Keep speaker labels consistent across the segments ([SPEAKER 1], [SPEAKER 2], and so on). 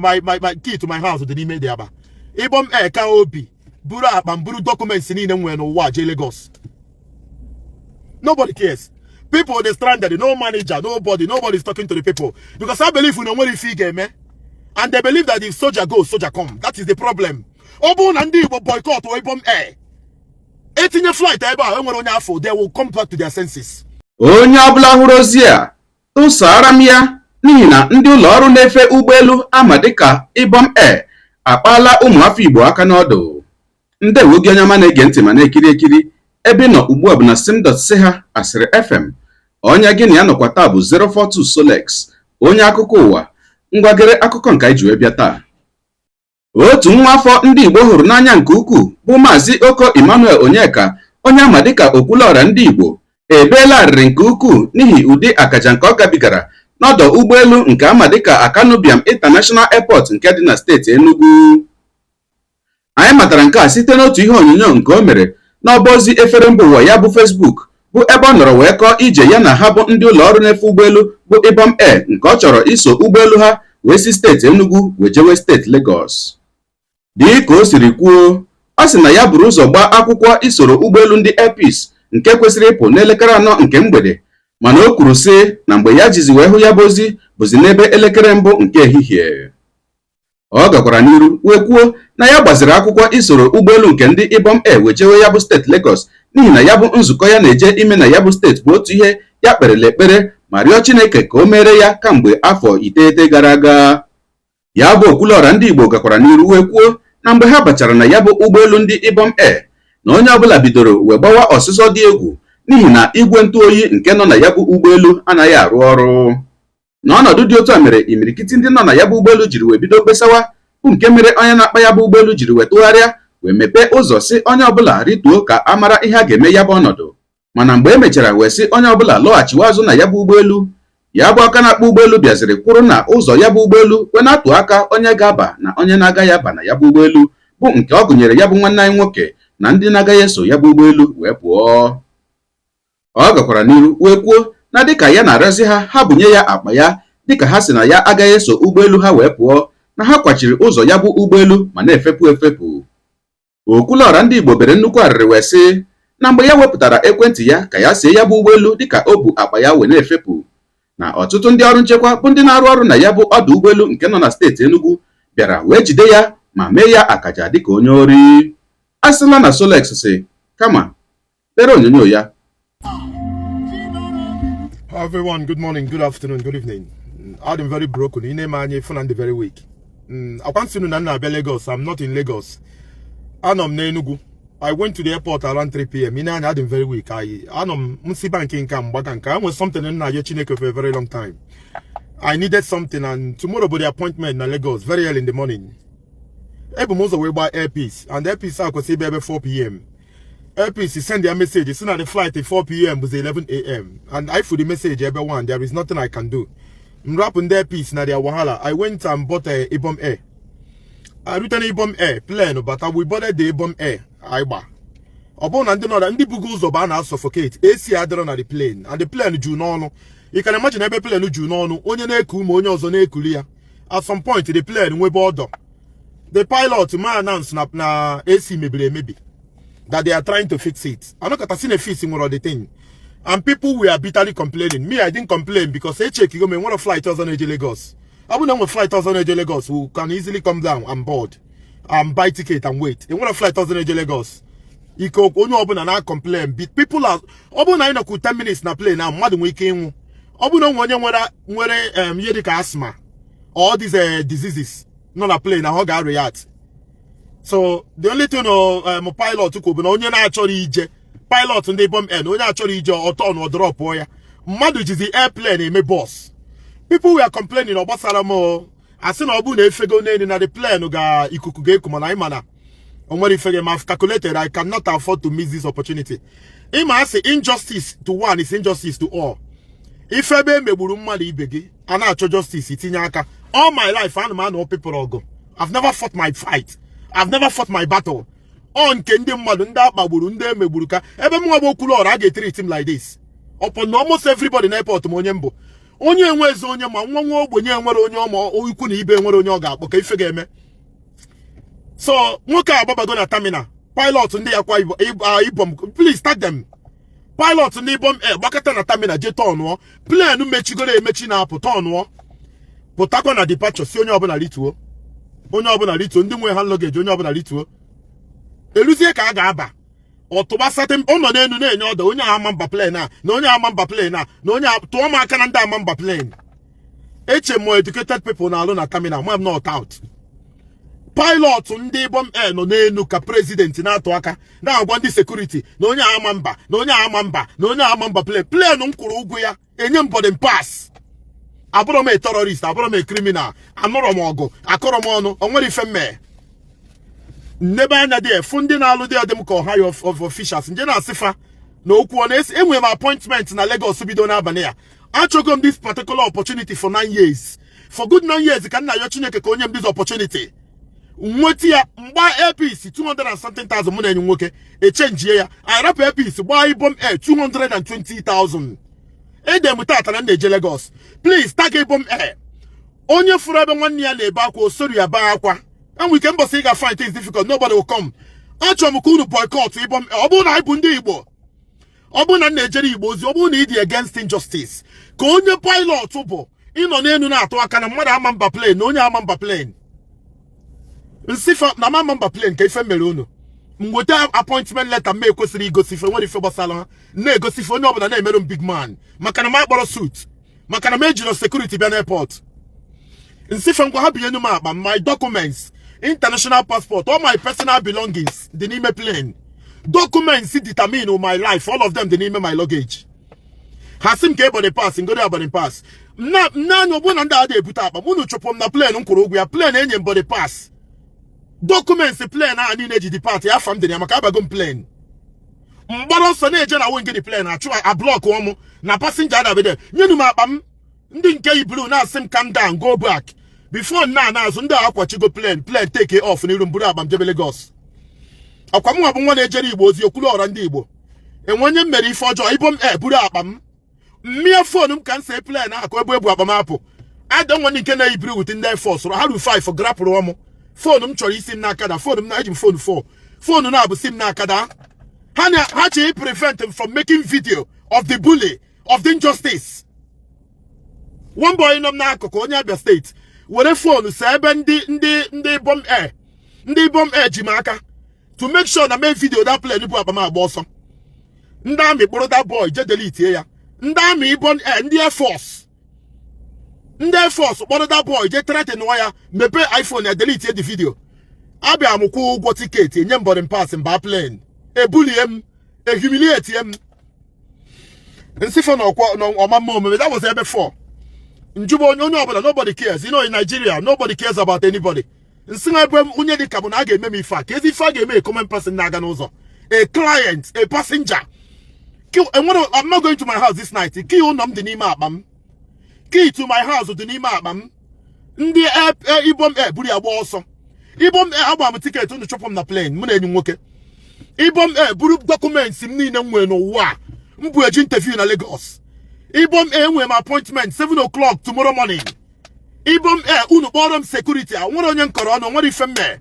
[SPEAKER 1] My key to my house dị n'ime dị aba. Ibom Air ka obi buru akpa m, buru documents niile m nwere n'ụwa jee Lagos. Nobody cares. People dey stranded, no manager, nobody, nobody is talking to the people because I believe na onwere ife ị ga-eme, and they believe that if soldier go, soldier come. That is the problem. Ọ bụrụ na ndị Igbo boycott Ibom Air, etinye flight ebe a, enwere onye afọ, they will come back to their senses.
[SPEAKER 2] Onye ọbụla hụrụ ozi a, tụsara m ya, n'ihi na ndị ụlọ ọrụ na-efe ụgbọelu ama dịka Ibom Air akpaala ụmụafọ Igbo aka n'ọdụ. Ndewo gị, onye ọma na-ege ntị ma na-ekiri ekiri. Ebe ị nọ ugbu a bụ na sim.si ha Asịrị FM. Onye gị na ya nọkwa taa bụ 042 Solex, onye akụkọ ụwa. Ngwagere akụkọ nke anyị ji wee bịa taa. Otu nwa afọ ndị Igbo hụrụ n'anya nke ukwuu bụ Maazị Oko Emmanuel Onyeka, onye ama dịka Okwuluọra ndị Igbo, ebeela arịrị nke ukwuu n'ihi ụdị akaja nke ọ gabigara n'ọdọ ụgbọelu nke ama dịka Akanu Ibiam International Airport nke dị na steeti Enugu. Anyị matara nke a site n'otu ihe onyonyo nke o mere n'ọba ozi efere mba ụwa ya bụ Facebook, bụ ebe ọ nọrọ wee kọọ ije ya na ha bụ ndị ụlọ ọrụ na-efe ụgbọelu bụ Ibom Air, nke ọ chọrọ iso ụgbọelu ha wee si steeti Enugu wee jewe steeti Lagos. Dị ka o siri kwuo, ọ sị na ya buru ụzọ gbaa akwụkwọ isoro ụgbọelu ndị Air Peace nke kwesịrị ịpụ n'elekere 4 nke mgbede, mana o kwuru sị na mgbe ya jizi wee hụ ya bụ ozi bụzi n'ebe elekere 1 nke ehihie. Ọ gakwara n'iru wee kwuo na ya gbaziri akwụkwọ isoro ụgbọelu nke ndị Ibom Air wee jewe ya bụ steeti Lagos n'ihi na ya bụ nzukọ ya na-eje ime na ya bụ steeti bụ otu ihe ya kperela ekpere ma rịọ Chineke ka o mere ya kamgbe afọ 9 gara aga. Ya bụ Okwuluọra ndị Igbo gakwara n'iru wee kwuo na mgbe ha bachara na ya bụ ụgbọelu ndị Ibom Air, na onye ọbụla bidoro wee gbawa ọsịsọ dị egwu n'ihi na igwe ntụ oyi nke nọ na ya bụ ụgbọelu anaghị arụ ọrụ. N'ọnọdụ dị otu a mere imirikiti ndị nọ na ya bụ ụgbọelu jiri wee bido kpesawa, bụ nke mere onye na-akpa ya bụ ụgbọelu jiri wee tụgharịa wee mepee ụzọ, si onye ọbụla rituo ka a mara ihe a ga-eme ya bụ ọnọdụ. Mana mgbe e mechara wee sị onye ọbụla lọghachiwa azụ na ya bụ ụgbọelu, ya bụ aka na-akpọ ụgbọelu bịaziri kwụrụ na ụzọ ya bụ ụgbọelu wee na-atụ aka onye ga-aba na onye na-agaghị aba na ya bụ ụgbọelu, bụ nke ọ gụnyere ya bụ nwanne anyị nwoke na ndị na-agaghị eso ya bụ ụgbọelu wee pụọ. Ọ gakwara n'iru wee kwuo na dịka ya na-arịọzi ha, ha bunye ya akpa ya, dịka ha si na ya agaghị eso ụgbọelu ha wee pụọ, na ha kwachiri ụzọ ya bụ ụgbọelu ma na-efepụ efepụ. Okwuluọra ndị Igbo bere nnukwu arịrị wee sị na mgbe ya wepụtara ekwentị ya ka ya see ya bụ ụgbọelu dịka o bu akpa ya wee na-efepụ, na ọtụtụ ndị ọrụ nchekwa bụ ndị na-arụ ọrụ na ya bụ ọdụ ụgbọelu nke nọ na steeti Enugu bịara wee jide ya ma mee ya akaja dịka onye ori. A sịla na Solex si kama lere onyonyo ya.
[SPEAKER 1] Hi everyone, good morning, good afternoon, good evening. I'm very broken. Ine m anya ịfụ na ndị very weak. Akwa nsinu na nna abịa Lagos. I'm not in Lagos. Anọ m n'Enugu. I went to the airport around 3 p.m. Ine anya, adị m very weak. I anọ m nsi bank nke a mgbaga nke a. Nwere something nna ayọ Chineke for a very long time. I needed something, and tomorrow bụ the appointment na Lagos very early in the morning. Ebu m ụzọ wee gbaa Air Peace, and Air Peace a kwesịrị ịbịa ebe 4 p.m. Air Peace send their message si na the flight 4 p.m. was 11 a.m. and I for the message ebe 1. There is nothing I can do. M rapụ ndị Air Peace na their wahala. I went and bought a Ibom Air. I rute na Ibom Air plane bata, we boarded the Ibom Air. Anyị gba, ọ bụrụ na ndị nọ na ndị bugo ụzọ bụ a na-suffocate, AC adịrọ na the plane and the plane juu n'ọnụ. You can imagine ebe plane juu n'ọnụ, onye na-eku ume, onye ọzọ na-ekuli ya. At some point the plane nwebe ọdọ, the pilot ma announce na AC mebiri emebi, that they are trying to fix it. Anọkọta si na fix nwere the thing, and people were bitterly complaining. Me, I didn't complain because echekigo m enwere flight ọzọ na-eje Lagos. Ọ bụrụ na enwe flight ọzọ na-eje Lagos, we can easily come down and board and buy ticket and wait. Enwere flight ọzọ na-eje Lagos. Ike onye ọbụla na complain. People are, ọ bụrụ na anyị nọkwu 10 minutes na plane na mmadụ nwee ike ịnwụ. Ọ bụrụ na onwe onye nwere ihe dịka asthma, all these diseases nọ na plane na ọ ga-react. So the only thing pilot kwụ bụ na onye na-achọrọ ije, pilot ndị Ibom Air, na onye achọrọ ije ọtọ na ọdrọpụọ ya. Mmadụ jizi airplane eme bus. People were complaining. Ọ gbasara m asị na ọ bụrụ na efego n'elu na the plane ga ikuku ga-eku, mana anyị mana o nwere ife ma calculated, I cannot afford to miss this opportunity. Ịma asị injustice to one is injustice to all. Ife ebe emegburu mmadụ ibe gị, a na-achọ justice, itinye aka. All my life ana m anọ people ọgụ. I've never fought my fight, I've never fought my battle. Ọ nke ndị mmadụ, ndị akpagburu, ndị emegburu, ka ebe m nwa bụ Okwuluọra a ga-etreat m like this, upon almost everybody na airport m onye mbụ. Onye enwe eze, onye ma nwa nwa ogbenye enwere onye ọma, ikwu na ibe enwere onye ọ ga-akpọ ka ife ga-eme. So nwoke a agbabago na terminal. Pilot ndị ya kwa Ibom, please tag them. Pilot ndị Ibom Air gbakọta na terminal, jee tọnụọ plane mechigoro emechi, na-apụ, tọnụọ pụtakwa na departure, si onye ọbụla rituo, onye ọbụla rituo, ndị nwe ha luggage, onye ọbụla rituo. Eluzie ka a ga-aba ọtụba certain ọ nọ n'elu na-enye ọda, onye ama mba plane a na onye ama mba plane a na onye tụọ m aka na ndị ama mba plane. Eche m educated people na-alụ na terminal ma m not out. Pilot ndị Ibom Air nọ n'elu ka president na-atụ aka, na-agwa ndị security na onye ama mba, na onye ama mba, na onye ama mba plane. Plane m kwụrụ ụgwọ ya, enye m boarding pass. Abụrọ m a terrorist, abụrọ m a criminal, anụrọ m ọgụ, akọrọ m ọnụ, o nwere ife mmee. Nnebe anya dị efu ndị na-alụ dị ọdị m ka ọha of officials nje na-asịfa na okwu ọ na-esi. Enwere m appointment na Lagos bido n'abalị ya. Achọgo m this particular opportunity for 9 years, for good 9 years, ka nna ya Chineke ka onye m this opportunity nweta ya. Mgba Air Peace 200 and something thousand, mụ na enyi nwoke echenjie ya, arapụ Air Peace, gbaa Ibom Air 220,000. Ede m tata na m na-eje Lagos. Please tag Ibom Air. Onye fụrụ ebe nwanne ya na-ebe akwa, o soro ya bee akwa. Enwe ike mbọsị ị ga-find things difficult, nobody will come. Achọrọ m ka unu boycott Ibom Air. Ọ bụrụ na anyị bụ ndị Igbo, ọ bụrụ na m na-ejere Igbo ozi, ọ bụrụ na ị dị against injustice, ka onye pilot bụ ịnọ n'elu na-atụ aka na mmadụ ama mba plane, na onye ama mba plane, nsifa na ama mba plane, ka ife mere unu. M weta appointment letter m ekwesịrị igosi ife nwere ife gbasara ha, na-egosi ife onye ọbụla na-emerụ m big man, maka na m akpọrọ suit, maka na m ejiro security bịa n'airport. Nsife ngwa ha binyenu m akpa. My documents, international passport, all my personal belongings dị n'ime plane. Documents determine my life, all of them dị n'ime my luggage. Ha sị m ka boarding pass ngoro boarding pass nna anya. Ọ bụrụ na ndị a ebute akpa m, unu chụpụ m na plane m kwụrụ ụgwọ ya. Plane enye m boarding pass, documents plane a niile ji depart ya, afa m dị ya, maka abago m plane. Mgbara ọsọ na-eje na wing the plane, achụ a block ọmụ na passenger adabede. Nyenu m akpa m. Ndị nke yi blue na-asị m, "Calm down, go back." Before nna na-azụ ndị a akwachigo plane, plane take off n'iru m, buru akpa m jebe Lagos. Akwa m nwa bụ nwa na-ejere Igbo ozi, okwulu ọra ndị Igbo. Enwe onye m mere ife ọjọọ? Ibom e buru akpa m, mmie phone m ka m see plane ahụ ka ebe ebu akpa m apụ. Ada nwa nke na-eyibiri with ndị Air Force ha ru 5 grapụrụ ọmụ phone m. Chọrọ isi m n'aka da phone m na eji m phone 4, phone na-abụ si m n'aka da. Ha na ha chee prevent him from making video of the bully, of the injustice. One boy nọ m n'akụkụ, onye Abia State, were phone see ebe ndị Ibom Air, ndị Ibom Air ji m aka to make sure na mee video that plane bụ akpa m agba ọsọ. Ndị amị kpụrụ that boy je delete ya. Ndị amị Ibom Air, ndị Air Force, ndị Air Force kpọrọ that boy je threaten ya, mepee iPhone ya, delete the video. Abịa m kwụọ ụgwọ ticket, enye m boarding pass, mba plane, ebulie m, ehumiliate m, nsifo na ọkwa na ọmama omume. That was ebe 4 njuba onye ọbụla. Nobody cares. You know, in Nigeria nobody cares about anybody. Nsị na ebe onye dị ka bụ na a ga-eme m ife a, ka ezi ife a ga-eme a common person na-aga n'ụzọ, a client, a passenger. Enwere, I'm not going to my house this night. Key ụlọ m dị n'ime akpa m, key to my house dị n'ime akpa m. Ndị Ibom Air buru ya gba ọsọ. Ibom Air, agba m ticket, unu chụpụ m na plane. Mụ na enyi m nwoke. Ibom Air buru documents m niile m nwere n'ụwa a m bụ eji interview na Lagos. Ibom Air, enwere m appointment 7 o'clock tomorrow morning. Ibom Air, unu kpọrọ m security a nwere onye nkọrọ ọnụ, nwere ife mme.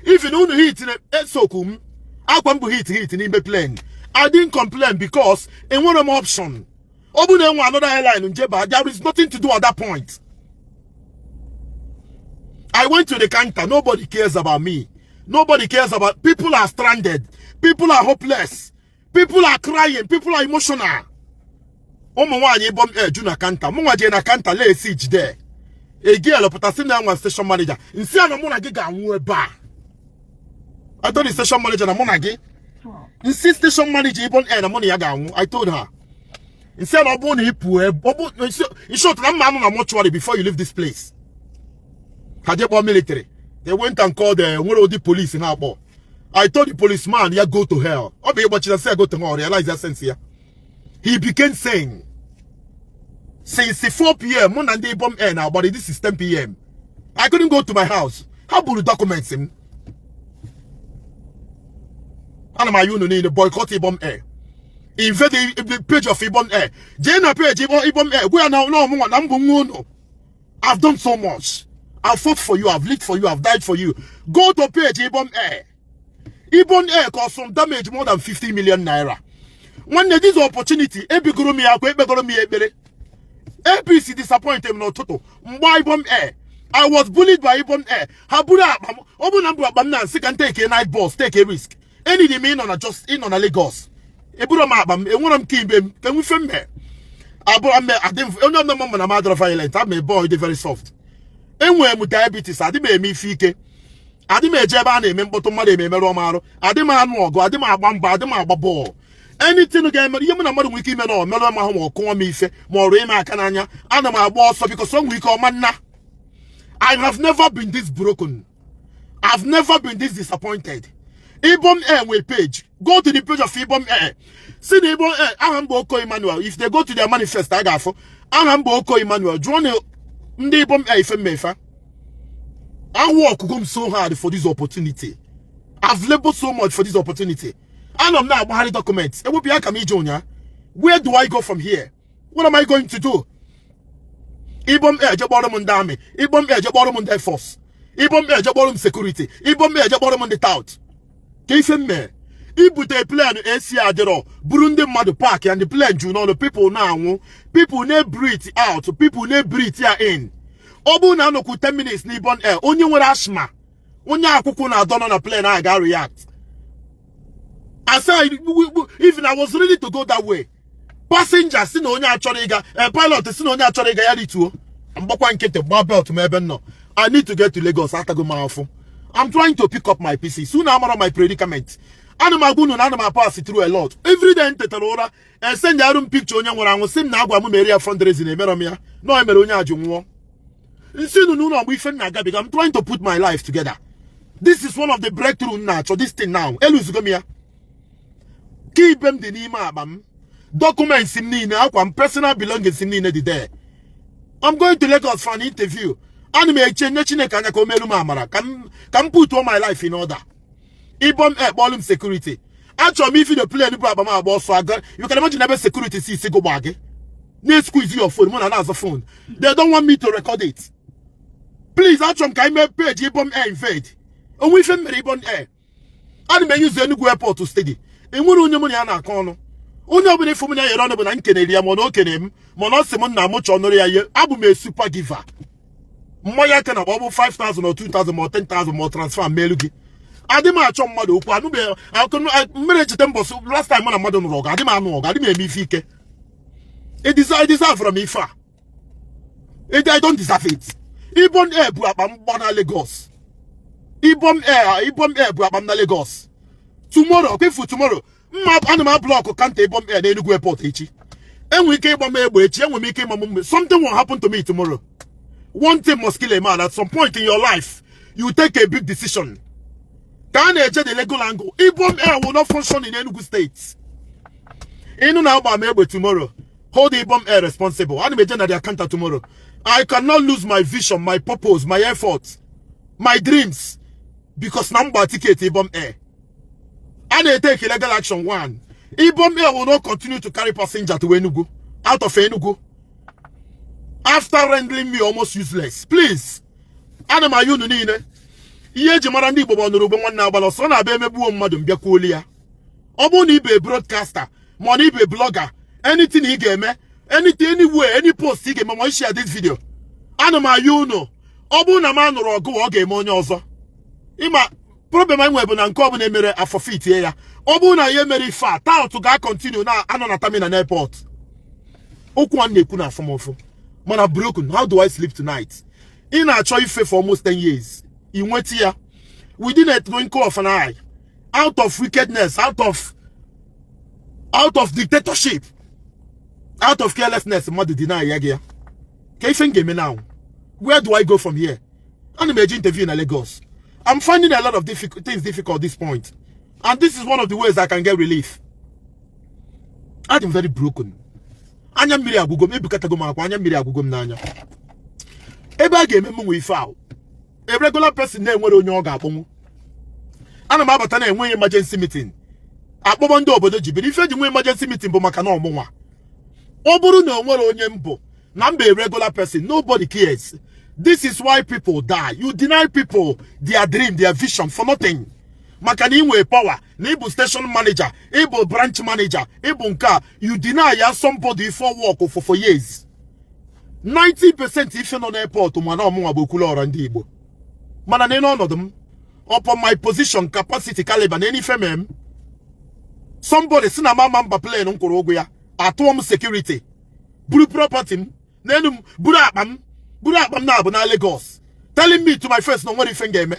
[SPEAKER 1] Even unu hit na esokwu m akwa m bụ hit hit n'ime plane. I didn't complain because enwere m option. Ọ bụ na enwe another airline njeba, there is nothing to do at that point. I went to the counter. Nobody cares about me. Nobody cares about. People are stranded, people are hopeless, people are crying, people are emotional. Ụmụ nwaanyị Ibom Air ju na counter. Mụ nwa jee na counter lee esi jide egiel pụtasị na nwa station manager nsị a na mụ na gị ga-anwụ ebe a. I told the station manager na mụ na gị, nsi station manager Ibom Air na mụ na ya ga-anwụ. I told her, nsị a na ọ bụrụ na ị pụọ ebe ọ bụ in short na mma anụ na mortuary before you leave this place. Ha jee kpọọ military. They went and called the nwere ụdị police ha akpọ. I told the policeman ya go to hell. Ọ bụ ịgbachira sị ya go to hell, realize ya sense ya. He became sane. Since 4 p.m. mụ na ndị Ibom Air na-agbara. This is 10 p.m. I couldn't go to my house. Ha buru documents m. Ana m ayọ unu niile, boycott Ibom Air. Invade the page of Ibom Air. Jee na page Ibom Air, gwa ya na ọmụnwa na mbụ nwa unu. I've done so much. I've fought for you, I've lived for you, I've died for you. Go to page Ibom Air. Ibom Air caused some damage more than 50 million naira. Nwanne, this opportunity, ebigoro m ya akwa, ekpegoro m ya ekpere. APC disappointed m n'ụtụtụ mgbe Ibom Air. I was bullied by Ibom Air. Ha buru akpa m. Ọ bụrụ na m bụ akpa m na nsị ka m take a night bus, take a risk. Enidi m ịnọ na just ịnọ na Lagos. Eburu m akpa m, enwere m ka ibe m, ka enwefe m mee. Abụrụ m adị m onye ọbụla m na m adọrọ violent, I'm a boy dị very soft. Enwere m diabetes, adị m eme ife ike. Adị m eje ebe a na-eme mkpọtụ, mmadụ eme emerụ m arụ. Adị m anụ ọgụ, adị m agba mgba, adị m agba bọọlụ. Anything ga-eme ihe mụ na mmadụ nwere ike ime na ọ merụọ m ahụ, ma ọ kụọ m ife, ma ọ rụọ ime aka n'anya, ana m agba ọsọ because o nwere ike ọma nna. I have never been this broken. I've never been this disappointed. Ibom Air nwere page. Go to the page of Ibom Air. See the Ibom Air, aha m bụ Oko Emmanuel. If they go to their manifest, a ga-afụ aha m bụ Oko Emmanuel. Jụọ na ndị Ibom Air ife mmefa. I work m so hard for this opportunity. I've labored so much for this opportunity. Anọ m na-agbagharị documents. Ewepụ ya ka m ije ụnyaa. Where do I go from here? What am I going to do? Ibom Air je kpọrọ m ndị army. Ibom Air je kpọrọ m ndị Air Force. Ibom Air je kpọrọ m security. Ibom Air je kpọrọ m ndị tout. Ka ife m mee? Ibute plane AC adịrọ, buru ndị mmadụ park and the plane ju n'ọnụ, people na-anwụ, people na-breathe out, people na-breathe ya in. Ọ bụrụ na anọkwu 10 minutes n'Ibom Air, onye nwere asthma, onye akwụkwọ na-adọ nọ na plane a ga react. I said, even I was ready to go that way. Passenger si na onye achọrọ ịga, pilot si na onye achọrọ ịga ya rituo. Mgbakwa nkịtị, gba belt m ebe m nọ. I need to get to Lagos. Atago m afụ. I'm trying to pick up my PC. Soon amara my predicament. Ana m agwa unu na ana m pass through a lot. Every day m tetara ụra, esend arụ m picture onye nwụrụ anwụ, sị m na agwa m mere ya fundraising, emere m ya. Na emere onye ajụ nwụọ. Nsị unu n'ụlọ mgbe ife m na-agabiga. I'm trying to put my life together. This is one of the breakthrough m na-achọ, this thing now. Eluzugo m ya. Ka ibe m dị n'ime akpa m. Documents m niile, akwa m, personal belongings m niile dị there. I'm going to Lagos for an interview. Ana m eche nne Chineke anya ka o meru m amara ka m put all my life in order. Ibom Air kpọọlụ m security. Achọrọ m ifi the plane bụ akpa m agba ọsọ aga. You can imagine ebe security si isi gụgba gị. Na-squeeze your phone, mụ na na-azọ phone. They don't want me to record it. Please, achọrọ m ka anyị mee page Ibom Air invade. Onwe ife m mere Ibom Air. Ana m eyuzu Enugu airport steady. Enwere onye mụ na ya na-akọ ọnụ. Onye ọbụla ifu m na ya yere ọnụ bụ na m kenere ya, mana o kene m, mana ọ sị m nna m chọọ nụrụ ya ihe. Abụ m a super giver. Mmanya aka na ọ bụ 5000 or 2000 ma ọ 10,000 ma ọ transfer melu gị. Adị m achọ mmadụ okwu. Anụbeghị mmiri echeta mbọsị last time mụ na mmadụ nụrụ ọgụ. Adị m anụ ọgụ, adị m eme ife ike. I deserve from ife a. I don't deserve it. Ibom Air bụ akpa m gba na Lagos. Ibom Air, Ibom Air bụ akpa m na Lagos. Tomorrow, kwefu tomorrow, mma ana m ablock counter Ibom Air na Enugu airport echi. Enwere ike ịgba m egbe echi, enwere m ike ịma m mgbe. Something will happen to me tomorrow. One thing must kill a man. At some point in your life, you take a big decision. Ka a na-eje the legal angle. Ibom Air will not function in Enugu State. Ịnụ na agba m egbe tomorrow, hold Ibom Air responsible. Ana m eje na their counter tomorrow. I cannot lose my vision, my purpose, my effort, my dreams because na m gba ticket Ibom Air. A na-etake legal action. One, Ibom Air will not continue to carry passenger to Enugu, out of Enugu, after rendering me almost useless. Please, ana m ayọ unu niile. Ihe eji mara ndị Igbo bụ ọnụrụ ugbo nwanne agbala ọsọ. Na-abịa emegbuo mmadụ, mbịakwuolu ya. Ọ bụrụ na ibe broadcaster, ma ọ na ibe blogger, anything ị ga-eme, anything, anywhere, any post ị ga-eme, ma ị share this video, ana m ayọ unu, ọ bụrụ na m anụrụ ọgụ, ọ ga-eme onye ọzọ. Ịma problem anyị nwere bụ na nke ọbụla emere afọ fitie ya. Ọ bụrụ na ya emere ife a, tout ga-continue na-anọ na terminal airport. Okwu a na-ekwu na afọmọfụ mana broken. How do I sleep tonight? Ị na-achọ ife for almost 10 years, ị nweta ya within a twinkle of an eye, out of wickedness, out of dictatorship, out of carelessness, mmadụ deny ya gị ya. Ka ife m ga-eme now? Where do I go from here? Ana m eji interview na Lagos. I'm finding a lot of difficult things difficult at this point, and this is one of the ways I can get relief. I'm very broken. Anya mmiri agwụgo m, ebukatago m akwa, anya mmiri agwụgo m n'anya. Ebe a ga-eme m nwe ife ahụ, a regular person na-enwere onye ọ ga-akpọnwụ. Ana m abata na enweghị emergency meeting. Akpọbọ ndị obodo ji biri ife ji nwee emergency meeting bụ maka na ọmụnwa. Ọ bụrụ na o nwere onye mbụ na mba, a regular person, nobody cares. This is why people die. You deny people their dream, their vision for nothing, maka na ị nwee power, na ịbụ station manager, ịbụ branch manager, ịbụ nke a. You deny ya somebody for work for years. 90% ife nọ n'airport, mana ọmụnwa bụ Okwuluọra ndị Igbo. Mana n'elu ọnọdụ m, upon my position, capacity, caliber, na ife mee m, somebody si na mama mba plane m kwụrụ ụgwọ ya, atụọ m security, buru property m n'elu m, buru akpa m, buru akpa m na-abụ na Lagos, telling me to my face na onwere ife m ga-eme.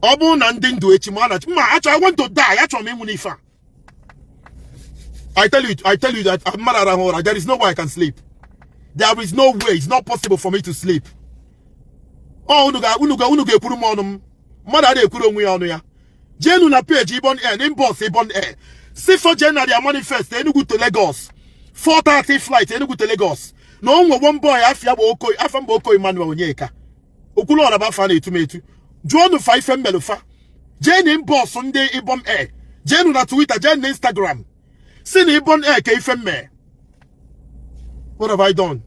[SPEAKER 1] Ọ bụrụ na ndị ndụ echi ma na mma achọ, I want to die. Achọrọ m ịnwụ n'ife a. I tell you, I tell you that mmadụ arahụ ụra. There is no way I can sleep. There is no way. It's not possible for me to sleep. Ọ unu ga-ekwuru m ọnụ m. Mmadụ adịghị ekwuru onwe ya ọnụ ya. Jeenu na page Ibom Air, na inbox Ibom Air, si for jee na their manifest, Enugu to Lagos, 4:30 flight, Enugu to Lagos, na o nwe one boy afia bụ Okoye, afa mba Okoye Emmanuel Onyeka, Okwuluọra bụ afa na-etu m etu. Jụọnụ fa ife mmelụfa. Jee na inbox ndị Ibom Air, jeenu na Twitter, jee na Instagram, si na Ibom Air ka ife mme. What have I done?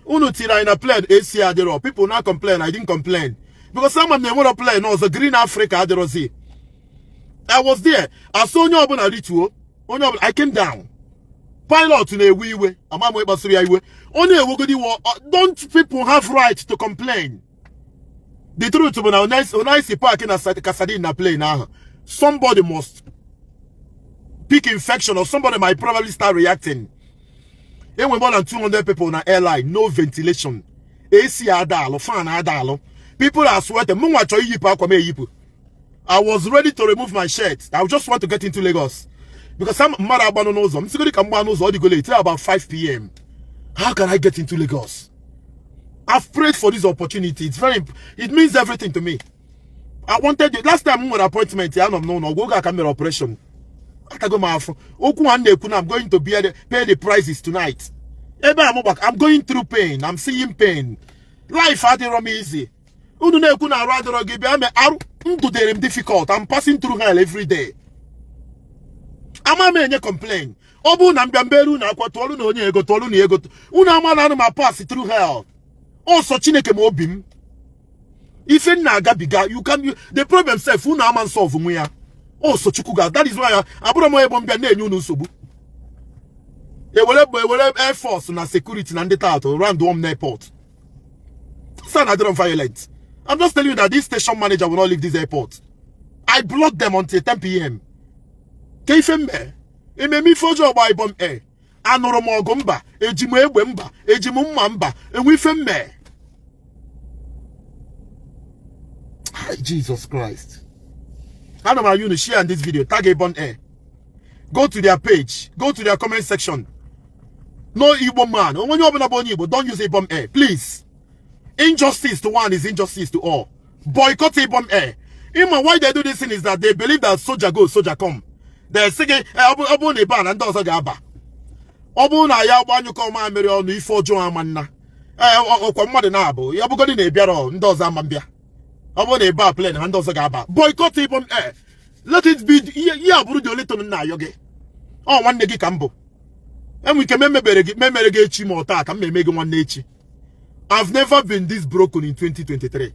[SPEAKER 1] Unu tiri anyị na plane, AC adịrọ. People na complain. I didn't complain because ama m na enwero plane ọzọ. Green Africa adịrọzi. I was there, asị onye ọbụla rituo, onye ọbụla. I came down, pilot na-ewe iwe, ama m ịkpasuru ya iwe. Ọ na-ewegodi iwe. Don't people have right to complain? The truth bụ na onye park na Kasadin na plane ahụ, somebody must pick infection or somebody might probably start reacting. Enwe more than 200 people na airline, no ventilation, AC ada alụ, fan ada alụ. People are sweating. Mụ nwa chọrọ iyipụ akwa m eyipụ. I was ready to remove my shirt. I just want to get into Lagos because I'm mmadụ agbanụ n'ụzọ m sigodi ka m gbaa n'ụzọ. Ọ dịgo late, about 5 p.m. How can I get into Lagos? I've prayed for this opportunity. It means everything to me. I wanted it. Last time m nwere appointment ya, anọ m n'ụlọ ọgwụ oge a ka m mere operation. Atago m afọ okwu a m na-ekwu na I'm going to pay the prices tonight. Ebe a m gbaka, I'm going through pain. I'm seeing pain. Life adịrọ m easy. Unu na-ekwu na arụ adịrọ gị, bịa mee arụ ndụ dịrị m difficult. I'm passing through hell every day. Ama m enye complain. Ọ bụrụ na m bịa mberu na akwa, tụọlụ na onye ego, tụọlụ na ego, unu ama na anụ ma pass through hell. Ọsọ Chineke ma obi m ife m na-agabiga. You can you, the problem sef, unu ama solve nwe ya. Ọsọ Chukwu ga. That is why abụrụ m onye bụ mbịa na-enye unu nsogbu. Ewere bụ ewere air force na security na ndị tatụ round one airport. Son, I don't violent. I'm just telling you that this station manager will not leave this airport. I blocked them until 10 p.m. Ka ife mme ememe ife ọjọọ gba Ibom Air? Anụrụ m ọgụ mba, eji m egbe mba, eji m mma mba, enwe ife mme. Jesus Christ. Ana m ayọ unu, share this video, tag Ibom Air, go to their page, go to their comment section. No Igbo man, onye ọbụla bụ onye Igbo, don't use Ibom Air, please. Injustice to one is injustice to all. Boycott Ibom Air. Ịma why they do this thing is that they believe that soldier go, soldier come. They say ọ bụrụ na ịba na ndị ọzọ ga-aba, ọ bụrụ na ya gbanyụkọ mamịrị ọnụ, ife ọjọọ ama nna. Ee, ọkwa mmadụ na-abụ ya bụgodị na ịbịara, ndị ọzọ ama mbịa. Ọ bụrụ na ịba plane ha, ndị ọzọ ga-aba. Boycott Ibom Air. Let it be. Ihe a bụrụ the only thing nna ayọ gị. Ọ nwanne gị ka m bụ. Enwe ike memebere gị, memere gị echi, ma ọ taa ka m eme gị nwanne echi. I've never been this broken in 2023.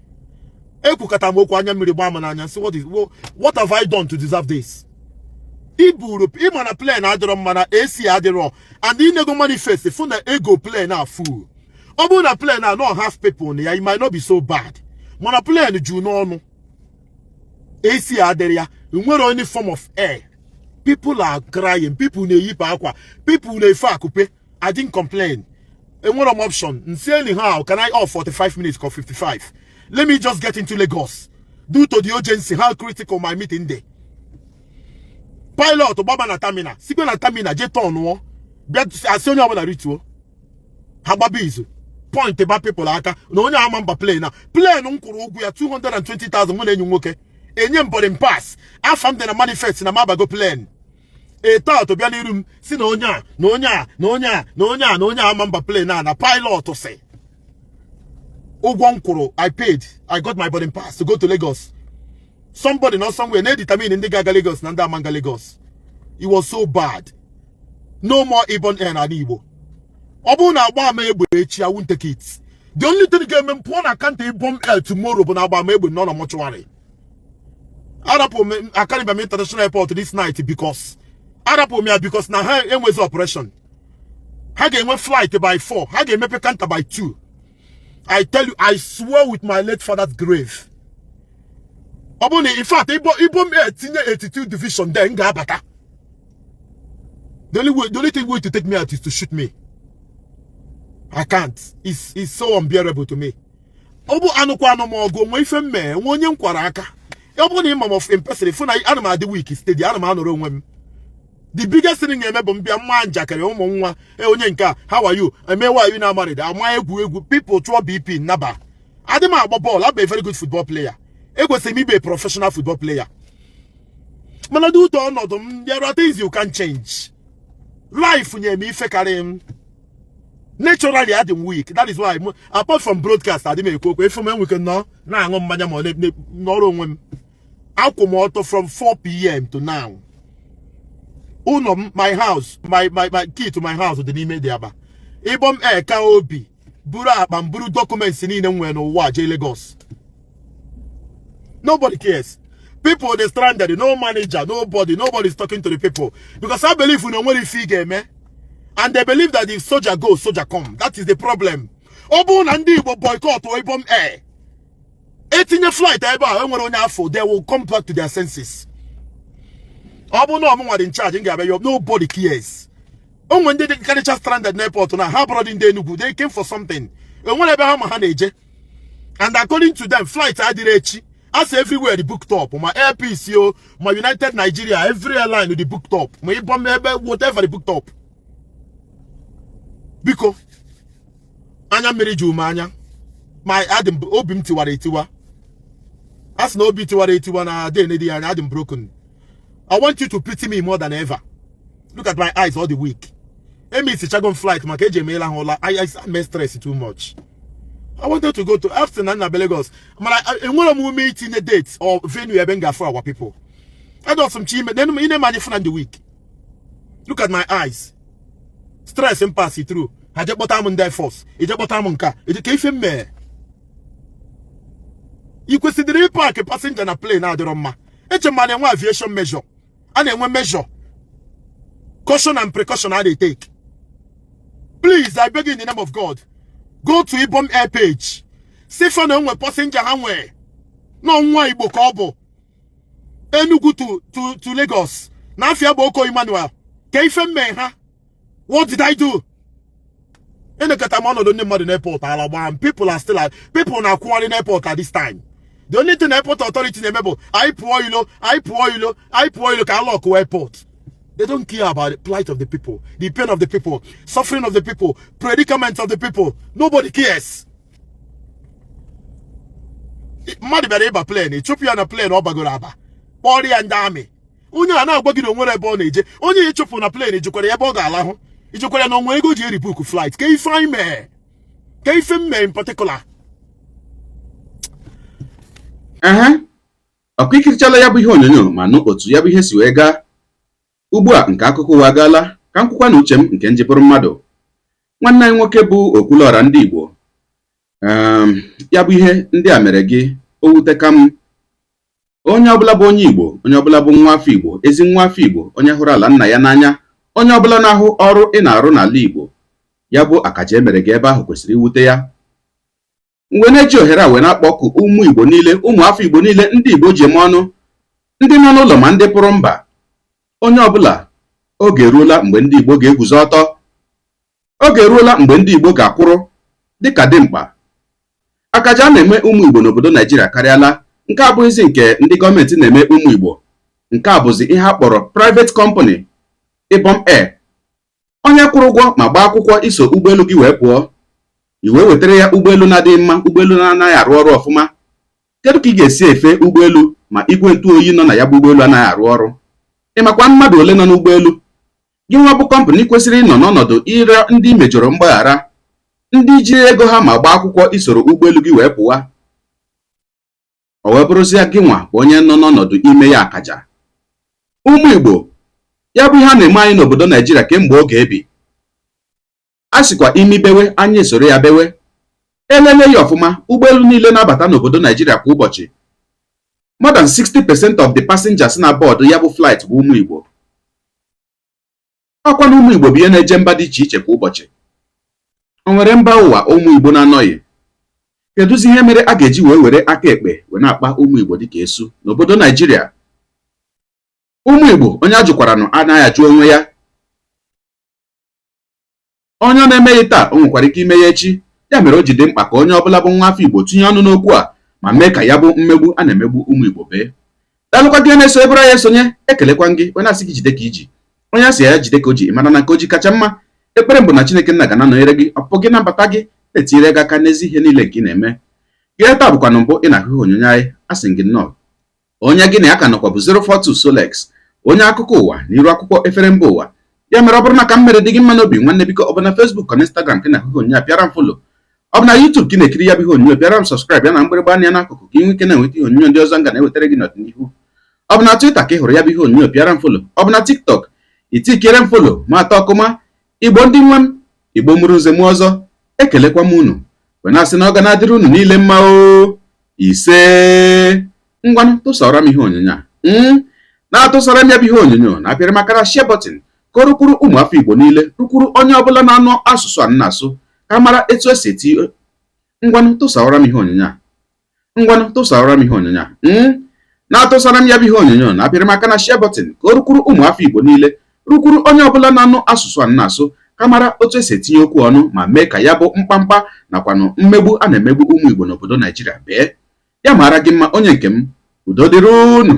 [SPEAKER 1] Ekwukata m okwu, anya mmiri gbaa m n'anya. Sị, what have I done to deserve this? Iburu ịma na plane adịrọ mma, na AC adịrọ, and inego manifest fụ na ego plane a full. Ọ bụrụ na plane a no half people na ya, it might not be so bad, mana plane ju n'ọnụ, AC adịrị ya, nwere any form of air. People are crying, people na-eyipụ akwa, people na-efe akụpe. I didn't complain. Enwere m option nsi anyhow. Can I off 45 minutes or 55? Let me just get into Lagos due to the urgency, how critical my meeting dey. Pilot gbaba na terminal, sikwe na terminal jee tọnụọ, bịa asị onye ọbụla rituo. Ha gbaba izu point ba people aka na onye ama mba plane na plane m kwụrụ ụgwọ ya 220,000. Mụ na enyi nwoke enye m boarding pass, afa m dị na manifest na m abago plane. Etatụ bịa n'iru m si na onye a na onye a na onye a na onye a na onye a ama mba plane a, na pilot si ụgwọ m kwụrụ. I paid, I got my boarding pass to go to Lagos. Somebody not somewhere na-determine ndị ga-aga Lagos na ndị ama nga Lagos. It was so bad. No more Ibom Air n'ala Igbo. Ọ bụrụ na agba ama egbe echi, I won't take it. The only thing ga-eme m pụọ na counter Ibom Air tomorrow bụ na agba ama egbe nọ na mortuary. Arapụ m Akanu Ibiam International Airport this night because arapụ m ya because na ha enwezi operation. Ha ga-enwe flight by 4, ha ga-emepe counter by 2. I tell you, I swear with my late father's grave, ọ bụrụ na, in fact, Ibom Air tinye 82 division there, m ga-abata. The only way, the only thing going to take me out is to shoot me. I can't. It's so unbearable to me. Ọ bụ anụkwa anụ m ọgụ onwe ife m mee nwe onye m kwara aka. Ọ bụrụ na ịma m of in person, fụ na ana m adị weak steady, ana m anọrọ onwe m. The biggest thing ga-eme bụ mbịa mma njakịrị ụmụ nwa e onye nke a, "How are you?" Eme, "Why you na married?" Ama egwu egwu, people chụọ BP naba. Adị m agba bọọlụ. Abụ a very good football player. Ekwesịrị m ibe professional football player, mana dị ụtọ ọnọdụ m, there are things you can change. Life nye m ife karị m. Naturally, adị m weak. That is why apart from broadcast, adị m ekwu okwu. Efe m enweke nọ na-aṅụ mmanya ma ọ nọrọ onwe m. Akwụ m ọtọ from 4 p.m. to now. Ụlọ m, my house, my key to my house dị n'ime dị aba. Ibom Air ka obi buru akpa m, buru documents niile m nwere n'ụwa jee Lagos. Nobody cares. People dey stranded. No manager, nobody. Nobody is talking to the people because I believe na onwere ife ị ga-eme, and they believe that if soldier go, soldier come. That is the problem. Ọ bụrụ na ndị Igbo boycott Ibom Air, etinye flight ebe a, enwere onye afọ, they will come back to their senses. Ọ bụrụ na ọmụnwa dị in charge, m ga-abịa yọ. Nobody cares. Onwe ndị dị karịcha stranded n'airport na ha bụrụ ndị Enugu. They came for something. Enwere ebe ha ma ha na-eje, and according to them, flight adịrị echi. As everywhere dị booked up, ma Air Peace o, ma United Nigeria, every airline dị booked up, ma Ibom ebe, whatever dị booked up. Biko, anya mmiri ju m anya ma adị m, obi m tiwara etiwa. A sị na obi tiwara etiwa na adị dị anya. Adị m broken. I want you to pity me more than ever. Look at my eyes, all the week emisichago m flight maka eji emeela ha ụla. I stress too much. I wanted to go to after na nna Lagos, mana enwere m ume itinye date or venue ebe m ga-afụ our people. Adọsị m chi ime ine m anya fụ na the week. Look at my eyes. Stress m pass through. Ha je kpọta m ndị Air Force, ije kpọta m nke a, ije ka ife m mee. Ị kwesịrị ịpark passenger na plane adịrọ mma. Eche m ma na-enwe aviation measure, a na-enwe measure, caution and precaution a na-take. Please, I beg you in the name of God, go to Ibom Air page, si fa na onwe passenger ha nwee n'ọnwa Igbo ka ọ bụ Enugu to Lagos na afia bụ Oko Emmanuel. Ka ife mme ha, what did I do? Enekọta m ọnọdụ ndị mmadụ n'airport, ala gbaa m. People are still, people na-akwụgharị n'airport at this time. The only thing airport authority na-eme bụ anyị pụọ ilo, anyị pụọ ilo, anyị pụọ ilo ka alọkụ airport. They don't care about the plight of the people, the pain of the people, suffering of the people, predicament of the people. Nobody cares. Mmadụ bịara ịba plane, ịchụpụ ya na plane ọ bagoro aba, kpọrọ ya ndị amị. Onye a na-agwa gị na onwere ebe ọ na-eje, onye ya ịchụpụ na plane, jikwara ya ebe ọ ga-alahụ, ijekwara ya na onwe ego ji eri book flight. Ka ife anyị mee, ka ife m mee in particular.
[SPEAKER 2] Ehe, ọkụ ikirichala ya bụ ihe onyonyo ma nụ otu ya bụ ihe si wee gaa. Ugbu a nke akụkọ ụwa agaala, ka m kwukwa na uche m nke njibụrụ mmadụ. Nwanne anyị nwoke bụ Okwuluọra ndị Igbo, ya bụ ihe ndị a mere gị o wuteka m. Onye ọbụla bụ onye Igbo, onye ọbụla bụ nwa afọ Igbo, ezi nwa afọ Igbo, onye hụrụ ala nna ya n'anya, onye ọbụla na-ahụ ọrụ ị na-arụ n'ala Igbo, ya bụ akaja emere gị ebe ahụ kwesịrị iwute ya. Mgbe na-eji ohere a wee na-akpọku ụmụ Igbo niile, ụmụ afọ Igbo niile, ndị Igbo ji eme ọnụ, ndị nọ n'ụlọ ma ndị pụrụ mba, onye ọbụla, oge eruola mgbe ndị Igbo ga-eguzo ọtọ. Oge eruola mgbe ndị Igbo ga-akwụrụ dịka dimkpa. Akaja a na-eme ụmụ Igbo n'obodo Naijiria karịala. Nke abụghịzi nke ndị gọọmenti na-eme ụmụ Igbo. Nke a bụzi ihe a kpọrọ private company, Ibom Air. Onye kwụrụ ụgwọ ma gbaa akwụkwọ iso ụgbọelu gị wee pụọ, i wee wetara ya ụgbọelu na-adịghị mma, ụgbọelu na-anaghị arụ ọrụ ọfụma. Kedu ka ị ga-esi efe ụgbọelu ma igwe ntụ oyi nọ na ya bụ ụgbọelu anaghị arụ ọrụ? Ị makwa mmadụ ole nọ n'ụgbọelu gị? Nwa bụ company kwesịrị ịnọ n'ọnọdụ ịrịọ ndị mejọrọ mgbaghara, ndị ji ego ha ma gbaa akwụkwọ isoro ụgbọelu gị wee pụwa. O wee wee bụrụzie gị nwa bụ onye nọ n'ọnọdụ ime ya akaja. Ụmụ Igbo, ya bụ ihe a na-eme anyị n'obodo Naijiria kemgbe oge ebi. A sịkwa imi bewe, anya esoro ya bewe. Elele ya ọfụma, ụgbọelu niile na-abata n'obodo Naijiria kwa ụbọchị, more than 60% of the passengers na board ya bụ flight bụ ụmụ Igbo. Ọkwa na ụmụ Igbo bụ ihe na-eje mba dị iche iche kwa ụbọchị. O nwere mba ụwa ụmụ Igbo na-anọghị? Kedụzi ihe mere a ga-eji wee were aka ekpe wee na-akpa ụmụ Igbo dịka esu n'obodo Naijiria? Ụmụ Igbo, onye a jụkwaranụ anaghị ajụ onwe ya. Onye ọ na-emeghị taa, o nwekwara ike ime ya echi. Ya mere o ji dị mkpa ka onye ọbụla bụ nwa afọ Igbo tinye ọnụ n'okwu a ma mee ka ya bụ mmegbu a na-emegbu ụmụ Igbo bee. Daalụkwa gị na-eso ebere ya esonye. Ekelekwa gị onye asị gị jide ka iji. Onye asị ya jide ka o ji, mara na nke o ji kacha mma. Ekpere mbụ na Chineke nna ga na-anọnyere gị, ọpụpụ gị na mbata gị, na-etinyere gị aka n'ezi ihe niile nke ị na-eme. Gị taa bụkwanụ mbụ ị na-ahụ ihe onyonyo anyị, asị gị nnọọ. Onye gị na ya ka nọkwa bụ 042 Solex, onye akụkọ ụwa na iru akwụkwọ efere mba ụwa. Ya mere, ọ bụrụ na ka m mere dị gị mma n'obi, nwanne, biko, ọ bụ na Facebook ọ na Instagram ka ị na-ahụ ihe onyonyo a, pịara m follow. Ọ bụ na YouTube ka ị na-ekiri ya bụ ihe onyonyo, pịara m subscribe ya na mgbịrịgba anya n'akụkụ ka ị nwee ike na-enweta ihe onyonyo ndị ọzọ m ga na-ewetara gị n'ọdịnihu. Ọ bụ na Twitter ka ị hụrụ ya bụ ihe onyonyo, pịara m follow. Ọ bụ na TikTok, itikere m follow ma atọ ọkụma. Igbo ndị nwe m, Igbo mụrụ nze mụ ọzọ, ekelekwa m unu wee na-asị na ọ ga na-adịrị unu niile mma o. Ise. Ngwanụ, tụsara m ihe onyonyo a, na-atụsara m ya bụ ihe onyonyo, na-apịrị m akara share button ka o rukwuru ụmụ afọ Igbo niile, rukwuru onye ọbụla na-anụ asụsụ a na-asụ, ka mara etu esi eti. Ngwanụ, tụsara m ihe onyonyo a. Ngwanụ, tụsara m ihe onyonyo a, na-atụsara m ya bụ ihe onyonyo, na-apịrị m aka na share button ka o rukwuru ụmụ afọ Igbo niile, rukwuru onye ọbụla na-anụ asụsụ a na-asụ, ka mara otu esi etinye okwu ọnụ ma mee ka ya bụ mkpamkpa nakwanụ mmegbu a na-emegbu ụmụ Igbo n'obodo Naijiria bee. Ya mara gị mma, onye nke m. Udo dịrị unu.